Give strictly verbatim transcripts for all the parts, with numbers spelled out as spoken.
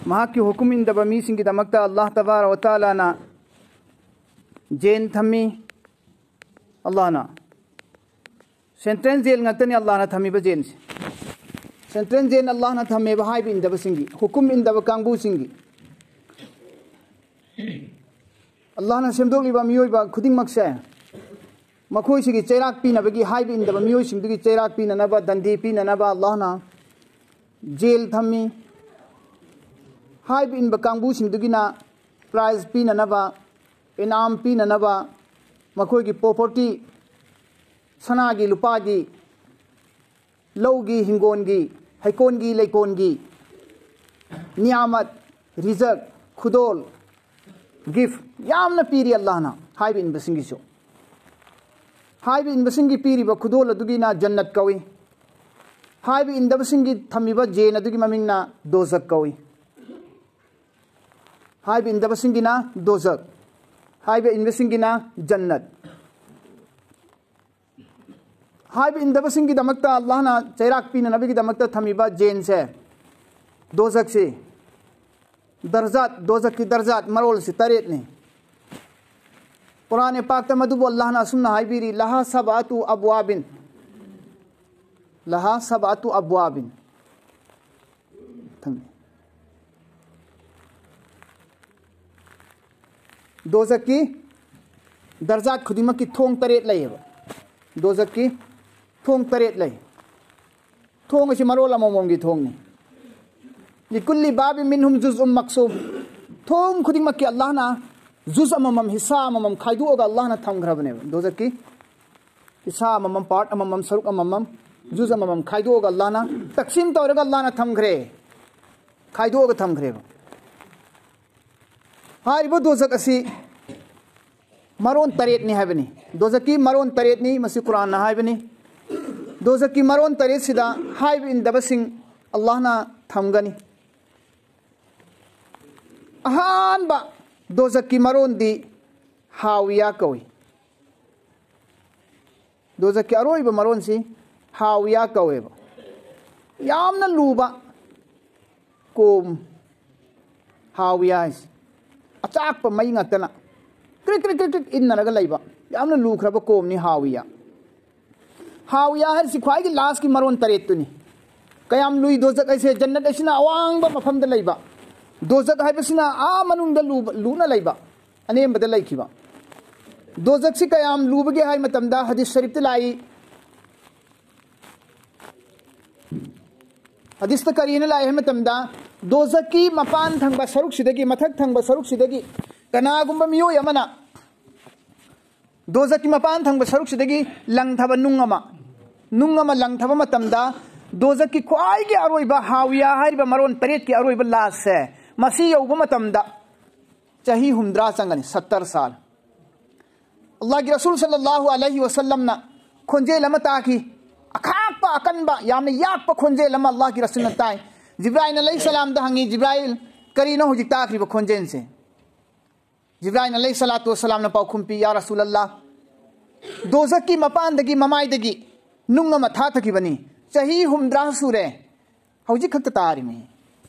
ꯃꯍꯥꯛꯀꯤ ꯍꯨꯀꯨꯝ ꯏꯟꯗꯕ ꯃꯤꯁꯤꯡꯒꯤꯗꯃꯛꯇ ꯑꯜꯂꯥꯍ ꯇꯕꯥꯔꯛ ꯋ ꯇꯥꯂꯥꯅ ꯖꯦꯟ ꯊꯝꯃꯤ꯫ ꯑꯜꯂꯥꯍꯅ ꯁꯦꯟꯇ꯭ꯔꯦꯜ ꯖꯦꯜ ꯉꯥꯛꯇꯅꯤ ꯑꯜꯂꯥꯍꯅ ꯊꯝꯃꯤꯕ ꯖꯦꯟꯁꯦ꯫ ꯁꯦꯟꯇ꯭ꯔꯦꯜ ꯖꯦꯜ ꯑꯜꯂꯥꯍꯅ ꯊꯝꯃꯦꯕ ꯍꯥꯏꯕ ꯏꯟꯗꯕꯁꯤꯡꯒꯤ, ꯍꯨꯀꯨꯝ ꯏꯟꯗꯕ ꯀꯥꯡꯕꯨꯁꯤꯡꯒꯤ꯫ ꯑꯜꯂꯥꯍꯅ ꯁꯦꯝꯗꯣꯛꯂꯤꯕ ꯃꯤꯑꯣꯏꯕ ꯈꯨꯗꯤꯡꯃꯛꯁꯦ ꯃꯈꯣꯏꯁꯤꯒꯤ ꯆꯩꯔꯥꯛ ꯄꯤꯅꯕꯒꯤ, ꯍꯥꯏꯕ ꯏꯟꯗꯕ ꯃꯤꯑꯣꯏꯁꯤꯡꯗꯨꯒꯤ ꯆꯩꯔꯥꯛ ꯄꯤꯅꯅꯕ, ꯗꯟꯗꯤ ꯄꯤꯅꯅꯕ ꯑꯜꯂꯥꯍꯅ ꯖꯦꯜ ꯊꯝꯃꯤ꯫ ꯍꯥꯏꯕ ꯏꯟꯕ ꯀꯥꯡꯕꯨꯁꯤꯡꯗꯨꯒꯤꯅ ꯄ꯭ꯔꯥꯏꯖ ꯄꯤꯅꯅꯕ, ꯏꯅꯥꯝ ꯄꯤꯅꯅꯕ, ꯃꯈꯣꯏꯒꯤ ꯄ꯭ꯔꯣꯄꯔꯇꯤ, ꯁꯅꯥꯒꯤ ꯂꯨꯄꯥꯒꯤ, ꯂꯧꯒꯤ ꯍꯤꯡꯒꯣꯜꯒꯤ, ꯍꯩꯀꯣꯜꯒꯤ ꯂꯩꯀꯣꯜꯒꯤ, ꯅꯤꯌꯥꯃꯠ, ꯔꯤꯖꯛ, ꯈꯨꯗꯣꯜ, ꯒꯤꯐ ꯌꯥꯝꯅ ꯄꯤꯔꯤ ꯑꯜꯂꯥꯍꯅ ꯍꯥꯏꯕ ꯏꯟꯕꯁꯤꯡꯒꯤꯁꯨ꯫ ꯍꯥꯏꯕ ꯏꯟꯕꯁꯤꯡꯒꯤ ꯄꯤꯔꯤꯕ ꯈꯨꯗꯣꯜ ꯑꯗꯨꯒꯤꯅ ꯖꯟꯅꯠ ꯀꯧꯏ꯫ ꯍꯥꯏꯕ ꯏꯟꯗꯕꯁꯤꯡꯒꯤ ꯊꯝꯃꯤꯕ ꯖꯦꯟ ꯑꯗꯨꯒꯤ ꯃꯃꯤꯡꯅ ꯗꯣꯖꯛ ꯀꯧꯏ꯫ ꯍꯥꯏꯕ ꯏꯟꯗꯕꯁꯤꯡꯒꯤꯅ ꯗꯣꯖꯛ, ꯍꯥꯏꯕ ꯏꯟꯕꯁꯤꯡꯒꯤꯅ ꯖꯟꯅꯠ꯫ ꯍꯥꯏꯕ ꯏꯟꯗꯕꯁꯤꯡꯒꯤꯗꯃꯛꯇ ꯑꯜꯂꯥꯍꯅ ꯆꯩꯔꯥꯛ ꯄꯤꯅꯅꯕꯒꯤꯗꯃꯛꯇ ꯊꯝꯃꯤꯕ ꯖꯦꯟꯁꯦ, ꯗꯣꯖꯛꯁꯤ, ꯗꯔꯖꯥꯠ, ꯗꯣꯖꯛꯀꯤ ꯗꯔꯖꯥꯠ ꯃꯔꯣꯜꯁꯤ ꯇꯔꯦꯠꯅꯤ꯫ ꯀꯨꯔꯥꯟ ꯄꯥꯛꯇ ꯃꯗꯨꯕꯨ ꯑꯜꯂꯥꯍꯅ ꯑꯁꯨꯝꯅ ꯍꯥꯏꯕꯤꯔꯤ, "ꯂꯍꯥ ꯁꯕꯥꯇꯨ ꯑꯕꯋꯥꯕꯤꯟ, ꯂꯍꯥ ꯁꯕꯥꯇꯨ ꯑꯕꯋꯥꯕꯤꯟ"꯫ ꯊꯝꯃꯤ꯫ ꯗꯣꯖꯛꯀꯤ ꯗꯔꯖꯥꯠ ꯈꯨꯗꯤꯡꯃꯛꯀꯤ ꯊꯣꯡ ꯇꯔꯦꯠ ꯂꯩꯌꯦꯕ꯫ ꯗꯣꯖꯛꯀꯤ ꯊꯣꯡ ꯇꯔꯦꯠ ꯂꯩ꯫ ꯊꯣꯡ ꯑꯁꯤ ꯃꯔꯣꯜ ꯑꯃꯃꯝꯒꯤ ꯊꯣꯡꯅꯤ꯫ ꯂꯤꯀꯨꯜꯂꯤ ꯕꯥꯕꯤ ꯃꯤꯟꯍꯨꯝ ꯖꯨꯖ ꯎꯝ ꯃꯛꯁꯨꯝ꯫ ꯊꯣꯡ ꯈꯨꯗꯤꯡꯃꯛꯀꯤ ꯑꯜꯂꯥꯍꯅ ꯖꯨꯖ ꯑꯃꯃꯝ, ꯍꯤꯁꯥ ꯑꯃꯃꯝ ꯈꯥꯏꯗꯣꯛꯑꯒ ꯑꯜꯂꯥꯍꯅ ꯊꯝꯈ꯭ꯔꯕꯅꯦꯕ꯫ ꯗꯣꯖꯛꯀꯤ ꯍꯤꯁꯥ ꯑꯃꯃꯝ, ꯄꯥꯔꯠ ꯑꯃꯃꯝ, ꯁꯔꯨꯛ ꯑꯃꯃꯝ, ꯖꯨꯖ ꯑꯃꯃꯝ ꯈꯥꯏꯗꯣꯛꯑꯒ ꯑꯜꯂꯥꯍꯅ, ꯇꯛꯁꯤꯝ ꯇꯧꯔꯒ ꯑꯜꯂꯥꯍꯅ ꯊꯝꯈ꯭ꯔꯦ, ꯈꯥꯏꯗꯣꯛꯑꯒ ꯊꯝꯈ꯭ꯔꯦꯕ꯫ ꯍꯥꯏꯔꯤꯕ ꯗꯣꯖꯛ ꯑꯁꯤ ꯃꯔꯣꯟ ꯇꯔꯦꯠꯅꯤ ꯍꯥꯏꯕꯅꯤ꯫ ꯗꯣꯖꯛꯀꯤ ꯃꯔꯣꯟ ꯇꯔꯦꯠꯅꯤ, ꯃꯁꯤ ꯀꯨꯔꯥꯟꯅ ꯍꯥꯏꯕꯅꯤ꯫ ꯗꯣꯖꯛꯀꯤ ꯃꯔꯣꯟ ꯇꯔꯦꯠꯁꯤꯗ ꯍꯥꯏꯕ ꯏꯟꯗꯕꯁꯤꯡ ꯑꯜꯂꯥꯍꯅ ꯊꯝꯒꯅꯤ꯫ ꯑꯍꯥꯟꯕ ꯗꯣꯖꯛꯀꯤ ꯃꯔꯣꯟꯗꯤ ꯍꯥꯋꯤꯌꯥ ꯀꯧꯏ꯫ ꯗꯣꯖꯛꯀꯤ ꯑꯔꯣꯏꯕ ꯃꯔꯣꯟꯁꯤ ꯍꯥꯋꯤꯌꯥ ꯀꯧꯋꯦꯕ꯫ ꯌꯥꯝꯅ ꯂꯨꯕ ꯀꯣꯝ, ꯍꯥꯋꯤꯌꯥ ꯍꯥꯏꯁꯦ꯫ ꯑꯆꯥꯛꯄ ꯃꯩ ꯉꯥꯛꯇꯅ ꯀ꯭ꯔꯤꯛ ꯀ꯭ꯔꯤꯛ ꯀ꯭ꯔꯤꯛ ꯀ꯭ꯔꯤꯛ ꯏꯟꯅꯔꯒ ꯂꯩꯕ, ꯌꯥꯝꯅ ꯂꯨꯈ꯭ꯔꯕ ꯀꯣꯝꯅꯤ ꯍꯥꯋꯤꯌꯥ꯫ ꯍꯥꯋꯤꯌꯥ ꯍꯥꯏꯔꯤꯁꯤ ꯈ꯭ꯋꯥꯏꯒꯤ ꯂꯥꯁꯀꯤ ꯃꯔꯣꯟ ꯇꯔꯦꯠꯇꯨꯅꯤ꯫ ꯀꯌꯥꯝ ꯂꯨꯏ ꯗꯣꯖꯛ ꯍꯥꯏꯁꯦ? ꯖꯟꯅꯠ ꯍꯥꯏꯁꯤꯅ ꯑꯋꯥꯡꯕ ꯃꯐꯝꯗ ꯂꯩꯕ, ꯗꯣꯖꯛ ꯍꯥꯏꯕꯁꯤꯅ ꯑꯥ ꯃꯅꯨꯡꯗ ꯂꯨꯕ, ꯂꯨꯅ ꯂꯩꯕ, ꯑꯅꯦꯝꯕꯗ ꯂꯩꯈꯤꯕ꯫ ꯗꯣꯖꯛꯁꯤ ꯀꯌꯥꯝ ꯂꯨꯕꯒꯦ ꯍꯥꯏ ꯃꯇꯝꯗ ꯍꯗꯤꯁ ꯁꯔꯤꯐꯇ ꯂꯥꯛꯏ꯫ ꯍꯗꯤꯁꯇ ꯀꯔꯤꯅ ꯂꯥꯛꯏ ꯍꯥꯏ ꯃꯇꯝꯗ, ꯗꯣꯖꯛꯀꯤ ꯃꯄꯥꯟ ꯊꯪꯕ ꯁꯔꯨꯛꯁꯤꯗꯒꯤ, ꯃꯊꯛ ꯊꯪꯕ ꯁꯔꯨꯛꯁꯤꯗꯒꯤ ꯀꯅꯥꯒꯨꯝꯕ ꯃꯤꯑꯣꯏ ꯑꯃꯅ ꯗꯣꯖꯛꯀꯤ ꯃꯄꯥꯟ ꯊꯪꯕ ꯁꯔꯨꯛꯁꯤꯗꯒꯤ ꯂꯪꯊꯕ ꯅꯨꯡ ꯑꯃ, ꯅꯨꯡ ꯑꯃ ꯂꯪꯊꯕ ꯃꯇꯝꯗ, ꯗꯣꯖꯛꯀꯤ ꯈ꯭ꯋꯥꯏꯒꯤ ꯑꯔꯣꯏꯕ ꯍꯥꯋꯤꯌꯥ ꯍꯥꯏꯔꯤꯕ ꯃꯔꯣꯟ ꯇꯔꯦꯠꯀꯤ ꯑꯔꯣꯏꯕ ꯂꯥꯁꯁꯦ, ꯃꯁꯤ ꯌꯧꯕ ꯃꯇꯝꯗ ꯆꯍꯤ ꯍꯨꯝꯗ꯭ꯔꯥ ꯆꯪꯒꯅꯤ, ꯁꯠꯇꯔ ꯁꯥꯜ꯫ ꯑꯜꯂꯥꯍꯒꯤ ꯔꯁꯨꯜ ꯁꯜꯂꯜꯂꯥꯍꯨ ꯑꯂꯩꯍꯤ ꯋꯁꯜꯂꯝꯅ ꯈꯣꯟꯖꯦꯜ ꯑꯃ ꯇꯥꯈꯤ꯫ ꯑꯈꯥꯛꯄ, ꯑꯀꯟꯕ, ꯌꯥꯝꯅ ꯌꯥꯛꯄ ꯈꯣꯟꯖꯦꯜ ꯑꯃ ꯑꯜꯂꯥꯍꯒꯤ ꯔꯁꯨꯜꯅ ꯇꯥꯏ꯫ ꯖꯤꯕ꯭ꯔꯥꯏꯜ ꯑꯂꯩꯍꯤ ꯁꯂꯥꯝꯗ ꯍꯪꯉꯤ, "ꯖꯤꯕ꯭ꯔꯥꯏꯜ, ꯀꯔꯤꯅꯣ ꯍꯧꯖꯤꯛ ꯇꯥꯈ꯭ꯔꯤꯕ ꯈꯣꯟꯖꯦꯜꯁꯦ?" ꯖꯤꯕ꯭ꯔꯥꯏꯜ ꯑꯂꯩꯍꯤ ꯁꯂꯥꯇꯨ ꯋꯁꯂꯥꯝꯅ ꯄꯥꯎꯈꯨꯝ ꯄꯤ, "ꯌꯥ ꯔꯁꯨꯂꯜꯂꯥꯍ, ꯗꯣꯖꯛꯀꯤ ꯃꯄꯥꯟꯗꯒꯤ, ꯃꯃꯥꯏꯗꯒꯤ ꯅꯨꯡ ꯑꯃ ꯊꯥꯊꯈꯤꯕꯅꯤ꯫ ꯆꯍꯤ ꯍꯨꯝꯗ꯭ꯔꯥ ꯁꯨꯔꯦ, ꯍꯧꯖꯤꯛ ꯈꯛꯇ ꯇꯥꯔꯤꯃꯤ,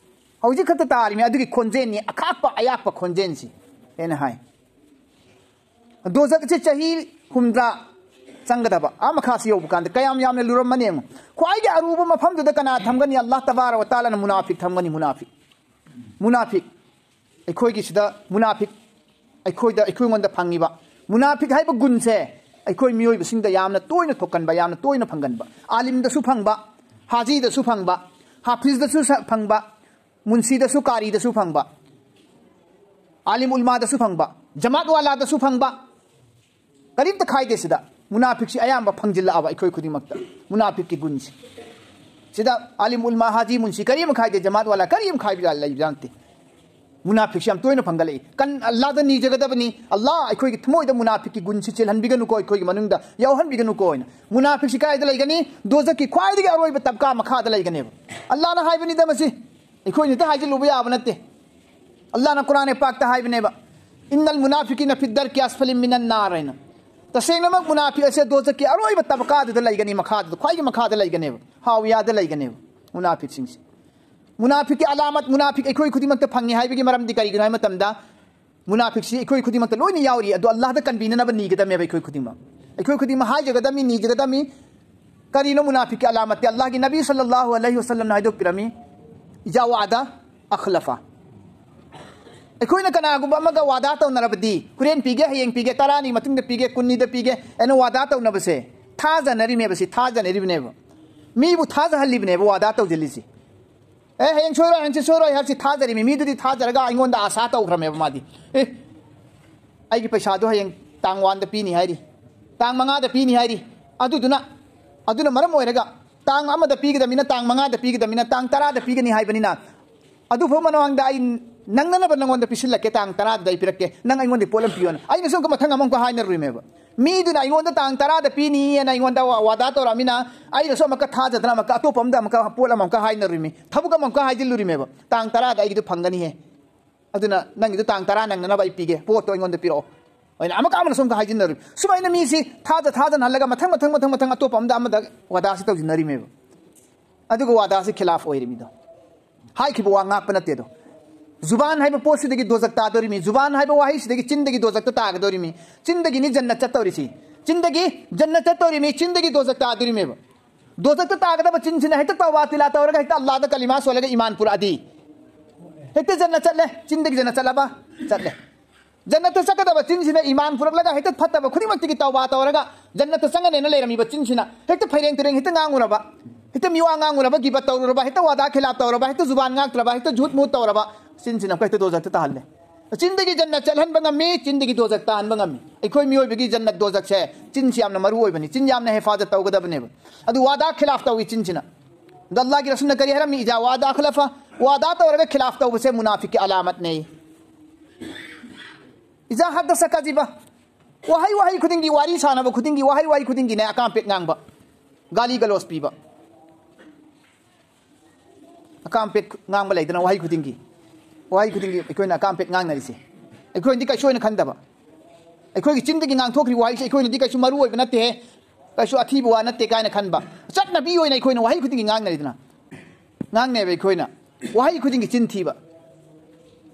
ꯍꯧꯖꯤꯛ ꯈꯛꯇ ꯇꯥꯔꯤꯃꯤ꯫ ꯑꯗꯨꯒꯤ ꯈꯣꯟꯖꯦꯜꯅꯤ, ꯑꯈꯥꯛꯄ ꯑꯌꯥꯛꯄ ꯈꯣꯟꯖꯦꯜꯁꯤ", ꯍꯥꯏꯅ ꯍꯥꯏ꯫ ꯗꯣꯖꯛꯁꯦ ꯆꯍꯤ ꯍꯨꯝꯗ꯭ꯔꯥ ꯆꯪꯒꯗꯕ, ꯑꯥ ꯃꯈꯥꯁꯤ ꯌꯧꯕ ꯀꯥꯟꯗ ꯀꯌꯥꯝ ꯌꯥꯝꯅ ꯂꯨꯔꯝꯃꯅꯤ ꯌꯦꯡꯉꯨ꯫ ꯈ꯭ꯋꯥꯏꯒꯤ ꯑꯔꯨꯕ ꯃꯐꯝꯗꯨꯗ ꯀꯅꯥ ꯊꯝꯒꯅꯤ? ꯑꯜꯂꯥꯍ ꯇꯕꯥꯔꯛ ꯋ ꯇꯥꯂꯥꯅ ꯃꯨꯅꯥꯐꯤꯛ ꯊꯝꯒꯅꯤ, ꯃꯨꯅꯥꯐꯤꯛ꯫ ꯃꯨꯅꯥꯐꯤꯛ, ꯑꯩꯈꯣꯏꯒꯤ ꯁꯤꯗ ꯃꯨꯅꯥꯐꯤꯛ, ꯑꯩꯈꯣꯏꯗ, ꯑꯩꯈꯣꯏꯉꯣꯟꯗ ꯐꯪꯉꯤꯕ ꯃꯨꯅꯥꯐꯤꯛ ꯍꯥꯏꯕ ꯒꯨꯟꯁꯦ ꯑꯩꯈꯣꯏ ꯃꯤꯑꯣꯏꯕꯁꯤꯡꯗ ꯌꯥꯝꯅ ꯇꯣꯏꯅ ꯊꯣꯛꯀꯟꯕ, ꯌꯥꯝꯅ ꯇꯣꯏꯅ ꯐꯪꯒꯟꯕ꯫ ꯑꯥꯂꯤꯝꯗꯁꯨ ꯐꯪꯕ, ꯍꯥꯖꯤꯗꯁꯨ ꯐꯪꯕ, ꯍꯥꯐꯤꯖꯗꯁꯨ ꯁ-, ꯐꯪꯕ, ꯃꯨꯟꯁꯤꯗꯁꯨ, ꯀꯥꯔꯤꯗꯁꯨ ꯐꯪꯕ, ꯑꯥꯂꯤꯝ ꯎꯜꯃꯥꯗꯁꯨ ꯐꯪꯕ, ꯖꯃꯥꯠ ꯋꯥꯂꯥꯗꯁꯨ ꯐꯪꯕ, ꯀꯔꯤꯝꯇ ꯈꯥꯏꯗꯦ ꯁꯤꯗ꯫ ꯃꯨꯅꯥꯐꯤꯛꯁꯤ ꯑꯌꯥꯝꯕ ꯐꯪꯖꯤꯜꯂꯛꯑꯕ ꯑꯩꯈꯣꯏ ꯈꯨꯗꯤꯡꯃꯛꯇ꯫ ꯃꯨꯅꯥꯐꯤꯛꯀꯤ ꯒꯨꯟꯁꯤ꯫ ꯁꯤꯗ ꯑꯥꯂꯤꯝ ꯎꯜꯃꯥ, ꯍꯥꯖꯤ, ꯃꯨꯟꯁꯤ ꯀꯔꯤꯝ ꯈꯥꯏꯗꯦ, ꯖꯃꯥꯠ ꯋꯥꯂꯥ ꯀꯔꯤꯝ ꯈꯥꯏꯕ ꯂꯩꯕ ꯅꯠꯇꯦ꯫ ꯃꯨꯅꯥꯐꯤꯛꯁꯤ ꯌꯥꯝ ꯇꯣꯏꯅ ꯐꯪꯒꯠꯂꯛꯏ꯫ ꯀꯟ-, ꯑꯜꯂꯥꯗ ꯅꯤꯖꯒꯗꯕꯅꯤ, "ꯑꯜꯂꯥ, ꯑꯩꯈꯣꯏꯒꯤ ꯊꯃꯣꯏꯗ ꯃꯨꯅꯥꯐꯤꯛꯀꯤ ꯒꯨꯟꯁꯤ ꯆꯦꯜꯍꯟꯕꯤꯒꯅꯨꯀꯣ, ꯑꯩꯈꯣꯏꯒꯤ ꯃꯅꯨꯡꯗ ꯌꯥꯎꯍꯟꯕꯤꯒꯅꯨꯀꯣ" ꯍꯥꯏꯅ꯫ ꯃꯨꯅꯥꯐꯤꯛꯁꯤ ꯀꯗꯥꯏꯗ ꯂꯩꯒꯅꯤ? ꯗꯣꯖꯛꯀꯤ ꯈ꯭ꯋꯥꯏꯗꯒꯤ ꯑꯔꯣꯏꯕ ꯇꯕꯀꯥ ꯃꯈꯥꯗ ꯂꯩꯒꯅꯦꯕ꯫ ꯑꯜꯂꯥꯅ ꯍꯥꯏꯕꯅꯤꯗ ꯃꯁꯤ, ꯑꯩꯈꯣꯏꯅ ꯍꯦꯛꯇ ꯍꯥꯏꯖꯤꯜꯂꯨꯕ ꯌꯥꯕ ꯅꯠꯇꯦ꯫ ꯑꯜꯂꯥꯅ ꯀꯨꯔꯥꯟ ꯄꯥꯛꯇ ꯍꯥꯏꯕꯅꯦꯕ, "ꯏꯟꯅꯜ ꯃꯨꯅꯥꯐꯤꯀꯤꯅ ꯐꯤꯗꯔꯀꯤ ꯑꯁꯐꯂꯤ ꯃꯤꯅꯟ ꯅꯥꯔ" ꯍꯥꯏꯅ꯫ ꯇꯁꯦꯡꯅꯃꯛ ꯃꯨꯅꯥꯐꯤꯛ ꯑꯁꯦ ꯗꯣꯖꯛꯀꯤ ꯑꯔꯣꯏꯕ ꯇꯕꯀꯥꯗꯨꯗ ꯂꯩꯒꯅꯤ, ꯃꯈꯥꯗꯨꯗ, ꯈ꯭ꯋꯥꯏꯒꯤ ꯃꯈꯥꯗ ꯂꯩꯒꯅꯦꯕ, ꯍꯥꯋꯤꯌꯥꯗ ꯂꯩꯒꯅꯦꯕ ꯃꯨꯅꯥꯐꯤꯛꯁꯤꯡꯁꯦ꯫ ꯃꯨꯅꯥꯐꯤꯛꯀꯤ ꯑꯂꯥꯃꯠ, ꯃꯨꯅꯥꯐꯤꯛ ꯑꯩꯈꯣꯏ ꯈꯨꯗꯤꯡꯃꯛꯇ ꯐꯪꯉꯤ ꯍꯥꯏꯕꯒꯤ ꯃꯔꯝꯗꯤ ꯀꯔꯤꯒꯤꯅꯣ ꯍꯥꯏꯕ ꯃꯇꯝꯗ, ꯃꯨꯅꯥꯐꯤꯛꯁꯤ ꯑꯩꯈꯣꯏ ꯈꯨꯗꯤꯡꯃꯛꯇ ꯂꯣꯏꯅ ꯌꯥꯎꯔꯤ꯫ ꯑꯗꯣ ꯑꯜꯂꯥꯍꯗ ꯀꯟꯕꯤꯅꯅꯕ ꯅꯤꯒꯗꯕꯅꯦꯕ ꯑꯩꯈꯣꯏ ꯈꯨꯗꯤꯡꯃꯛ꯫ ꯑꯩꯈꯣꯏ ꯈꯨꯗꯤꯡꯃꯛ ꯍꯥꯏꯖꯒꯗꯕꯅꯤ, ꯅꯤꯖꯒꯗꯕꯅꯤ꯫ ꯀꯔꯤꯅꯣ ꯃꯨꯅꯥꯐꯤꯛꯀꯤ ꯑꯂꯥꯃꯠꯇꯤ? ꯑꯜꯂꯥꯍꯒꯤ ꯅꯕꯤ ꯁꯜꯂꯜꯂꯥꯍꯨ ꯑꯂꯩꯍꯤ ꯋꯁꯜꯂꯝꯅ ꯍꯥꯏꯗꯣꯛꯄꯤꯔꯝꯃꯤ, "ꯏꯖꯥ ꯋꯥꯗꯥ ꯑꯈꯂꯐꯥ"꯫ ꯑꯩꯈꯣꯏꯅ ꯀꯅꯥꯒꯨꯝꯕ ꯑꯃꯒ ꯋꯥꯗꯥ ꯇꯧꯅꯔꯕꯗꯤ, ꯍꯣꯔꯦꯟ ꯄꯤꯒꯦ, ꯍꯌꯦꯡ ꯄꯤꯒꯦ, ꯇꯔꯥꯅꯤ ꯃꯇꯨꯡꯗ ꯄꯤꯒꯦ, ꯀꯨꯟꯅꯤꯗ ꯄꯤꯒꯦ ꯍꯥꯏꯅ ꯋꯥꯗꯥ ꯇꯧꯅꯕꯁꯦ ꯊꯥꯖꯅꯔꯤꯃꯦꯕ, ꯁꯤ ꯊꯥꯖꯅꯔꯤꯕꯅꯦꯕ꯫ ꯃꯤꯕꯨ ꯊꯥꯖꯍꯜꯂꯤꯕꯅꯦꯕ ꯋꯥꯗꯥ ꯇꯧꯁꯤꯜꯂꯤꯁꯤ꯫ "ꯑꯦ, ꯍꯌꯦꯡ ꯁꯣꯏꯔꯣꯏ, ꯍꯪꯆꯤꯠ ꯁꯣꯏꯔꯣꯏ" ꯍꯥꯏꯕꯁꯤ ꯊꯥꯖꯔꯤꯃꯤ꯫ ꯃꯤꯗꯨꯗꯤ ꯊꯥꯖꯔꯒ ꯑꯩꯉꯣꯟꯗ ꯑꯥꯁꯥ ꯇꯧꯈ꯭ꯔꯃꯦꯕ ꯃꯥꯗꯤ꯫ "ꯑꯦ, ꯑꯩꯒꯤ ꯄꯩꯁꯥꯗꯣ ꯍꯌꯦꯡ ꯇꯥꯡ ꯋꯥꯟꯗ ꯄꯤꯅꯤ ꯍꯥꯏꯔꯤ, ꯇꯥꯡ ꯃꯉꯥꯗ ꯄꯤꯅꯤ ꯍꯥꯏꯔꯤ, ꯑꯗꯨꯗꯨꯅ, ꯑꯗꯨꯅ ꯃꯔꯝ ꯑꯣꯏꯔꯒ ꯇꯥꯡ ꯑꯃꯗ ꯄꯤꯒꯗꯕꯅꯤꯅ, ꯇꯥꯡ ꯃꯉꯥꯗ ꯄꯤꯒꯗꯕꯅꯤꯅ, ꯇꯥꯡ ꯇꯔꯥꯗ ꯄꯤꯒꯅꯤ ꯍꯥꯏꯕꯅꯤꯅ, ꯑꯗꯨꯐꯥꯎ ꯃꯃꯥꯡꯗ ꯑꯩ ꯅꯪꯅꯅꯕ ꯅꯪꯉꯣꯟꯗ ꯄꯤꯁꯤꯜꯂꯛꯀꯦ, ꯇꯥꯡ ꯇꯔꯥꯗ ꯑꯩ ꯄꯤꯔꯛꯀꯦ, ꯅꯪ ꯑꯩꯉꯣꯟꯗ ꯄꯣꯠ ꯑꯃ ꯄꯤꯌꯣꯅ" ꯑꯩꯅꯁꯨ ꯑꯃꯨꯛꯀ ꯃꯊꯪ ꯑꯃꯨꯛꯀ ꯍꯥꯏꯅꯔꯨꯏꯃꯦꯕ꯫ ꯃꯤꯗꯨꯅ ꯑꯩꯉꯣꯟꯗ ꯇꯥꯡ ꯇꯔꯥꯗ ꯄꯤꯅꯤꯅ ꯑꯩꯉꯣꯟꯗ ꯋꯥ-, ꯋꯥꯗꯥ ꯇꯧꯔꯛꯑꯃꯤꯅ, ꯑꯩꯅꯁꯨ ꯑꯃꯨꯛꯀ ꯊꯥꯖꯗꯅ ꯑꯃꯨꯛꯀ ꯑꯇꯣꯞꯄ ꯑꯃꯗ ꯑꯃꯨꯛꯀ ꯄꯣꯠ ꯑꯃ ꯑꯃꯨꯛꯀ ꯍꯥꯏꯅꯔꯨꯏꯃꯤ, ꯊꯕꯛ ꯑꯃ ꯑꯃꯨꯛꯀ ꯍꯥꯏꯖꯤꯜꯂꯨꯔꯤꯃꯦꯕ, "ꯇꯥꯡ ꯇꯔꯥꯗ ꯑꯩꯒꯤꯗꯣ ꯐꯪꯒꯅꯤꯍꯦ, ꯑꯗꯨꯅ ꯅꯪꯒꯤꯗꯣ ꯇꯥꯡ ꯇꯔꯥ ꯅꯪꯅꯅꯕ ꯑꯩ ꯄꯤꯒꯦ, ꯄꯣꯠꯇꯣ ꯑꯩꯉꯣꯟꯗ ꯄꯤꯔꯛꯑꯣ" ꯑꯩꯅ ꯑꯃꯨꯛꯀ ꯑꯃꯅꯁꯨ ꯑꯃꯨꯛꯀ ꯍꯥꯏꯖꯤꯟꯅꯔꯨꯏ꯫ ꯁꯨꯃꯥꯏꯅ ꯃꯤꯁꯤ ꯊꯥꯖ ꯊꯥꯖꯅꯍꯜꯂꯒ ꯃꯊꯪ ꯃꯊꯪ ꯃꯊꯪ ꯃꯊꯪ ꯑꯇꯣꯞꯄ ꯑꯃꯗ ꯑꯃꯗ ꯋꯥꯗꯥꯁꯤ ꯇꯧꯁꯤꯟꯅꯔꯤꯃꯦꯕ꯫ ꯑꯗꯨꯒ ꯋꯥꯗꯥꯁꯤ ꯈꯤꯂꯥꯐ ꯑꯣꯏꯔꯤꯃꯤꯗꯣ꯫ ꯍꯥꯏꯈꯤꯕ ꯋꯥ ꯉꯥꯛꯄ ꯅꯠꯇꯦ ꯑꯗꯣ꯫ ꯖꯨꯕꯥꯟ ꯍꯥꯏꯕ ꯄꯣꯠꯁꯤꯗꯒꯤ ꯗꯣꯖꯛ ꯇꯥꯗꯣꯔꯤꯃꯤ꯫ ꯖꯨꯕꯥꯟ ꯍꯥꯏꯕ ꯋꯥꯍꯩꯁꯤꯗꯒꯤ, ꯆꯤꯟꯗꯒꯤ ꯗꯣꯖꯛꯇ ꯇꯥꯒꯗꯧꯔꯤꯃꯤ꯫ ꯆꯤꯟꯗꯒꯤꯅꯤ ꯖꯟꯅꯠ ꯆꯠꯇꯧꯔꯤꯁꯤ꯫ ꯆꯤꯟꯗꯒꯤ ꯖꯟꯅꯠ ꯆꯠꯇꯧꯔꯤꯃꯤ, ꯆꯤꯟꯗꯒꯤ ꯗꯣꯖꯛ ꯇꯥꯗꯣꯔꯤꯃꯦꯕ꯫ ꯗꯣꯖꯛꯇ ꯇꯥꯒꯗꯕ ꯆꯤꯟꯁꯤꯅ ꯍꯦꯛꯇ ꯇꯧꯕꯥ ꯇꯤꯂꯥ ꯇꯧꯔꯒ ꯍꯦꯛꯇ ꯑꯜꯂꯥꯗ ꯀꯂꯤꯃꯥ ꯁꯣꯜꯂꯒ ꯏꯃꯥꯟ ꯄꯨꯔꯛꯑꯗꯤ ꯍꯦꯛꯇ ꯖꯟꯅꯠ ꯆꯠꯂꯦ꯫ ꯆꯤꯟꯗꯒꯤ ꯖꯟꯅꯠ ꯆꯠꯂꯕ? ꯆꯠꯂꯦ꯫ ꯖꯟꯅꯠꯇ ꯆꯠꯀꯗꯕ ꯆꯤꯟꯁꯤꯅ ꯏꯃꯥꯟ ꯄꯨꯔꯛꯂꯒ ꯍꯦꯛꯇ ꯐꯠꯇꯕ ꯈꯨꯗꯤꯡꯃꯛꯇꯒꯤ ꯇꯧꯕꯥ ꯇꯧꯔꯒ ꯖꯟꯅꯠꯇ ꯆꯪꯒꯅꯦꯅ ꯂꯩꯔꯝꯃꯤꯕ ꯆꯤꯟꯁꯤꯅ ꯍꯦꯛꯇ ꯐꯩꯔꯦꯡ ꯇꯨꯔꯦꯡ ꯍꯦꯛꯇ ꯉꯥꯡꯉꯨꯔꯕ, ꯍꯦꯛꯇ ꯃꯤꯋꯥ ꯉꯥꯡꯉꯨꯔꯕ, ꯒꯤꯕꯠ ꯇꯧꯔꯨꯔꯕ, ꯍꯦꯛꯇ ꯋꯥꯗꯥ ꯈꯤꯂꯥꯞ ꯇꯧꯔꯕ, ꯍꯦꯛꯇ ꯖꯨꯕꯥꯟ ꯉꯥꯛꯇ꯭ꯔꯕ, ꯍꯦꯛꯇ ꯖꯨꯠ ꯃꯨꯠ ꯇꯧꯔꯕ, ꯆꯤꯟꯁꯤꯅ ꯑꯃꯨꯛꯀ ꯍꯦꯛꯇ ꯗꯣꯖꯛꯇ ꯇꯥꯍꯜꯂꯦ꯫ ꯆꯤꯟꯗꯒꯤ ꯖꯟꯅꯠ ꯆꯠꯍꯟꯕ ꯉꯝꯃꯤ, ꯆꯤꯟꯗꯒꯤ ꯗꯣꯖꯛ ꯇꯥꯍꯟꯕ ꯉꯝꯃꯤ꯫ ꯑꯩꯈꯣꯏ ꯃꯤꯑꯣꯏꯕꯒꯤ ꯖꯟꯅꯠ ꯗꯣꯖꯛꯁꯦ ꯆꯤꯟꯁꯤ ꯌꯥꯝꯅ ꯃꯔꯨ ꯑꯣꯏꯕꯅꯤ꯫ ꯆꯤꯟ ꯌꯥꯝꯅ ꯍꯦꯐꯥꯖꯠ ꯇꯧꯒꯗꯕꯅꯦꯕ꯫ ꯑꯗꯨ ꯋꯥꯗꯥ ꯈꯤꯂꯥꯐ ꯇꯧꯏ ꯆꯤꯟꯁꯤꯅ꯫ ꯑꯗꯣ ꯑꯜꯂꯥꯍꯒꯤ ꯔꯁꯨꯜꯅ ꯀꯔꯤ ꯍꯥꯏꯔꯝꯃꯤ? "ꯏꯖꯥ ꯋꯥꯗꯥ ꯈꯂꯐ", ꯋꯥꯗꯥ ꯇꯧꯔꯒ ꯈꯤꯂꯥꯐ ꯇꯧꯕꯁꯦ ꯃꯨꯅꯥꯐꯤꯛꯀꯤ ꯑꯂꯥꯃꯠꯅꯦ꯫ "ꯏꯖꯥ ꯍꯗꯁ ꯀꯥꯖꯤꯕ", ꯋꯥꯍꯩ ꯋꯥꯍꯩ ꯈꯨꯗꯤꯡꯒꯤ, ꯋꯥꯔꯤ ꯁꯥꯟꯅꯕ ꯈꯨꯗꯤꯡꯒꯤ, ꯋꯥꯍꯩ ꯋꯥꯍꯩ ꯈꯨꯗꯤꯡꯒꯤꯅꯦ ꯑꯀꯥꯝꯄꯦꯠ ꯉꯥꯡꯕ, ꯒꯥꯂꯤ ꯒꯂꯣꯁ ꯄꯤꯕ꯫ ꯑꯀꯥꯝꯄꯦꯠ ꯉꯥꯡꯕ ꯂꯩꯗꯅ ꯋꯥꯍꯩ ꯈꯨꯗꯤꯡꯒꯤ, ꯋꯥꯍꯩ ꯈꯨꯗꯤꯡꯒꯤ ꯑꯩꯈꯣꯏꯅ ꯑꯀꯥꯝꯄꯦꯠ ꯉꯥꯡꯅꯔꯤꯁꯦ꯫ ꯑꯩꯈꯣꯏꯅꯗꯤ ꯀꯩꯁꯨ ꯑꯣꯏꯅ ꯈꯟꯗꯕ꯫ ꯑꯩꯈꯣꯏꯒꯤ ꯆꯤꯟꯗꯒꯤ ꯉꯥꯡꯊꯣꯛꯈ꯭ꯔꯤꯕ ꯋꯥꯍꯩꯁꯦ ꯑꯩꯈꯣꯏꯅꯗꯤ ꯀꯩꯁꯨ ꯃꯔꯨ ꯑꯣꯏꯕ ꯅꯠꯇꯦꯍꯦ, ꯀꯩꯁꯨ ꯑꯊꯤꯕ ꯋꯥ ꯅꯠꯇꯦ ꯀꯥꯏꯅ ꯈꯟꯕ꯫ ꯆꯠꯅꯕꯤ ꯑꯣꯏꯅ ꯑꯩꯈꯣꯏꯅ ꯋꯥꯍꯩ ꯈꯨꯗꯤꯡꯒꯤ ꯉꯥꯡꯅꯔꯤꯗꯅ, ꯉꯥꯡꯅꯩꯕ ꯑꯩꯈꯣꯏꯅ꯫ ꯋꯥꯍꯩ ꯈꯨꯗꯤꯡꯒꯤ ꯆꯤꯟ ꯊꯤꯕ꯫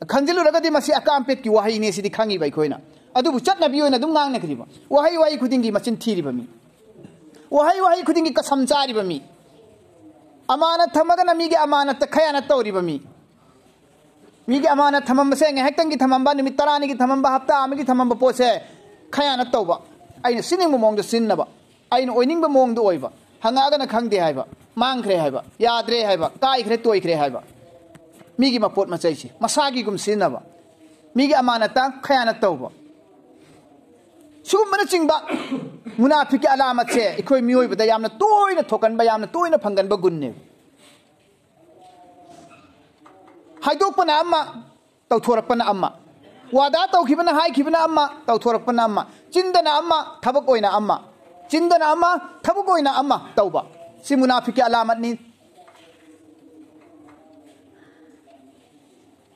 ꯈꯟꯖꯤꯜꯂꯨꯔꯒꯗꯤ ꯃꯁꯤ ꯑꯀꯥꯝꯄꯦꯠꯀꯤ ꯋꯥꯍꯩꯅꯦ ꯁꯤꯗꯤ ꯈꯪꯉꯤꯕ ꯑꯩꯈꯣꯏꯅ꯫ ꯑꯗꯨꯕꯨ ꯆꯠꯅꯕꯤ ꯑꯣꯏꯅ ꯑꯗꯨꯝ ꯉꯥꯡꯅꯈ꯭ꯔꯤꯕ꯫ ꯋꯥꯍꯩ, ꯋꯥꯍꯩ ꯈꯨꯗꯤꯡꯒꯤ ꯃꯆꯤꯟ ꯊꯤꯔꯤꯕ ꯃꯤ꯫ ꯋꯥꯍꯩ, ꯋꯥꯍꯩ ꯈꯨꯗꯤꯡꯒꯤ ꯀꯁꯝ ꯆꯥꯔꯤꯕ ꯃꯤ꯫ ꯑꯃꯥꯅꯠ ꯊꯝꯃꯒꯅ ꯃꯤꯒꯤ ꯑꯃꯥꯅꯠꯇ ꯈꯌꯥꯅꯠ ꯇꯧꯔꯤꯕ ꯃꯤ꯫ ꯃꯤꯒꯤ ꯑꯃꯥꯅꯠ ꯊꯝꯃꯝꯕꯁꯦ ꯉꯥꯏꯍꯥꯛꯇꯪꯒꯤ ꯊꯝꯃꯝꯕ, ꯅꯨꯃꯤꯠ ꯇꯔꯥꯅꯤꯒꯤ ꯊꯝꯃꯝꯕ, ꯍꯞꯇꯥ ꯑꯃꯒꯤ ꯊꯝꯃꯝꯕ ꯄꯣꯠꯁꯦ ꯈꯌꯥꯅꯠ ꯇꯧꯕ꯫ ꯑꯩꯅ ꯁꯤꯖꯤꯟꯅꯤꯡꯕ ꯃꯑꯣꯡꯗ ꯁꯤꯖꯤꯟꯅꯕ꯫ ꯑꯩꯅ ꯑꯣꯏꯅꯤꯡꯕ ꯃꯑꯣꯡꯗ ꯑꯣꯏꯕ꯫ ꯍꯪꯉꯛꯑꯒꯅ ꯈꯪꯗꯦ ꯍꯥꯏꯕ, ꯃꯥꯡꯈ꯭ꯔꯦ ꯍꯥꯏꯕ, ꯌꯥꯗ꯭ꯔꯦ ꯍꯥꯏꯕ, ꯀꯥꯏꯈ꯭ꯔꯦ, ꯇꯣꯏꯈ꯭ꯔꯦ ꯍꯥꯏꯕ꯫ ꯃꯤꯒꯤ ꯃꯄꯣꯠ ꯃꯆꯩꯁꯦ ꯃꯁꯥꯒꯤꯒꯨꯝ ꯁꯤꯖꯤꯟꯅꯕ, ꯃꯤꯒꯤ ꯑꯃꯥꯅꯠꯇ ꯈꯌꯥꯅꯠ ꯇꯧꯕ, ꯁꯤꯒꯨꯝꯕꯅꯆꯤꯡꯕ ꯃꯨꯅꯥꯐꯤꯛꯀꯤ ꯑꯂꯥꯃꯠꯁꯦ ꯑꯩꯈꯣꯏ ꯃꯤꯑꯣꯏꯕꯗ ꯌꯥꯝꯅ ꯇꯣꯏꯅ ꯊꯣꯛꯀꯟꯕ, ꯌꯥꯝꯅ ꯇꯣꯏꯅ ꯐꯪꯒꯟꯕ ꯒꯨꯟꯅꯦꯕ꯫ ꯍꯥꯏꯗꯣꯛꯄꯅ ꯑꯃ, ꯇꯧꯊꯣꯔꯛꯄꯅ ꯑꯃ꯫ ꯋꯥꯗꯥ ꯇꯧꯈꯤꯕꯅ, ꯍꯥꯏꯈꯤꯕꯅ ꯑꯃ, ꯇꯧꯊꯣꯔꯛꯄꯅ ꯑꯃ꯫ ꯆꯤꯟꯗꯅ ꯑꯃ, ꯊꯕꯛ ꯑꯣꯏꯅ ꯑꯃ꯫ ꯆꯤꯟꯗꯅ ꯑꯃ, ꯊꯕꯛ ꯑꯣꯏꯅ ꯑꯃ ꯇꯧꯕ꯫ ꯁꯤ ꯃꯨꯅꯥꯐꯤꯛꯀꯤ ꯑꯂꯥꯃꯠꯅꯤ꯫